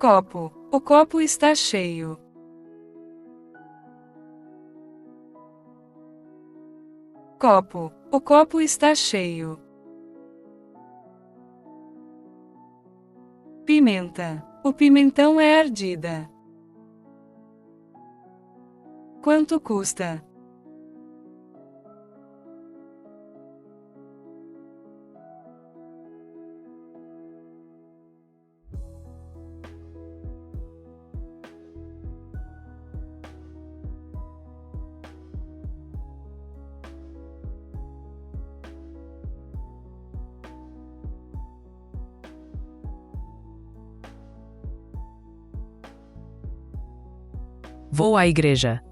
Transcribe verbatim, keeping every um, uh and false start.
Copo. O copo está cheio. Copo. O copo está cheio. Pimenta. O pimentão é ardida. Quanto custa? Vou à igreja.